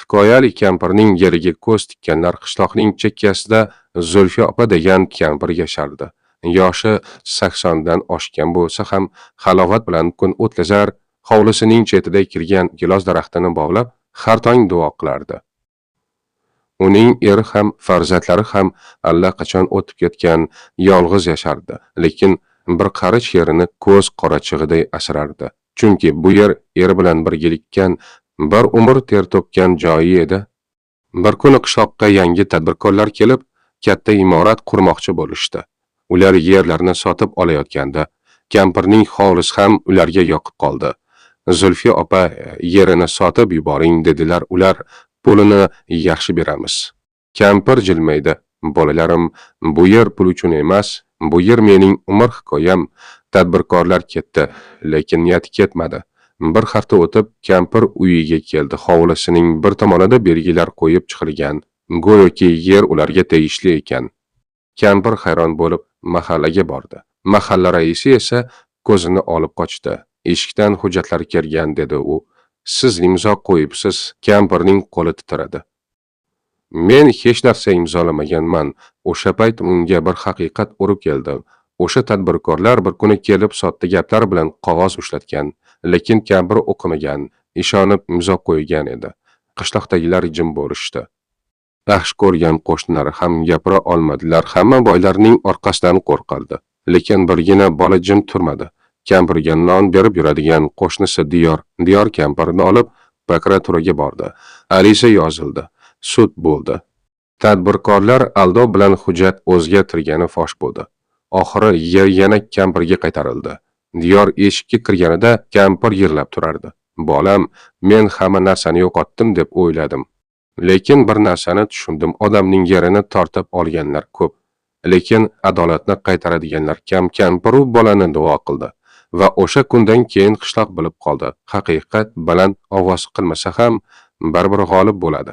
Hikoyali kampirning yeriga ko'z tikkanlar. Qishloqning chekkasida Zulfiya opa degan kampir yashardi. Yoshi 80dan oshgan bo'lsa ham halovat bilan kun o'tkazar, hovlisining chetida ekilgan gilos daraxtini bog'lab, har tong duo qilardi. Uning eri ham, farzandlari ham allaqachon o'tib ketgan, yolg'iz yashardi. Lekin bir qarich yerini ko'z qorachig'iday asrardi. Chunki bu yer eri bilan birgalikkan, bir umr ter to'kkan joyi edi. Bir kuni qishloqqa yangi tadbirkorlar kelib, katta imorat qurmoqchi bo'lishdi. Ular yerlarni sotib olayotganda, kampirning hovlisi ham ularga yoqib qoldi. Zulfiya opa, yerini sotib yuboring, dedilar ular, pulini yaxshi beramiz. Kampir jilmaydi. Bolalarim, bu yer pul uchun emas, bu yer mening umr hikoyam. Tadbirkorlar ketdi, lekin niyati ketmadi. Bir hafta o'tib kampir uyiga keldi. Hovlisining bir tomonida belgilar qo'yib chiqilgan. Go'yoki yer ularga tegishli ekan. Kampir hayron bo'lib mahallaga bordi. Mahalla raisi esa ko'zini olib qochdi. Eshikdan hujjatlar kelgan, dedi u. Siz imzo qo'yibsiz. Kampirning qo'li titradi. Men hech narsa imzolamaganman. O'sha payt unga bir haqiqat urib keldi. O'sha tadbirkorlar bir kuni kelib sotdi gaplar bilan qog'oz ushlatgan, lekin kampir o'qimagan, ishonib imzo qo'ygan edi. Qishloqdagilar jim bo'lishdi. Yaxshi ko'rgan qo'shnilari ham gapira olmadilar. Hamma boylarning orqasidan qo'rqardi. Lekin birgina bola jim turmadi. Kampirga non berib yuradigan qo'shnisi Diyor. Diyor kampirni olib prokuraturaga bordi. Ariza yozildi. Sud bo'ldi. Tadbirkorlar aldov bilan hujjat o'zgartirgani fosh bo'ldi. Oxiri yer yana kampirga qaytarildi. Diyor eshikka kirganida kampir yig'lab turardi. Bolam, men hamma narsani yo'qotdim deb o'yladim. Lekin bir narsani tushundim. Odamning yerini tortib olganlar ko'p. Lekin adolatni qaytaradiganlar kam. Kampir u bolani duo qildi. Va o'sha kundan keyin qishloq bilib qoldi. Haqiqat baland ovoz qilmasa ham baribir g'olib bo'ladi.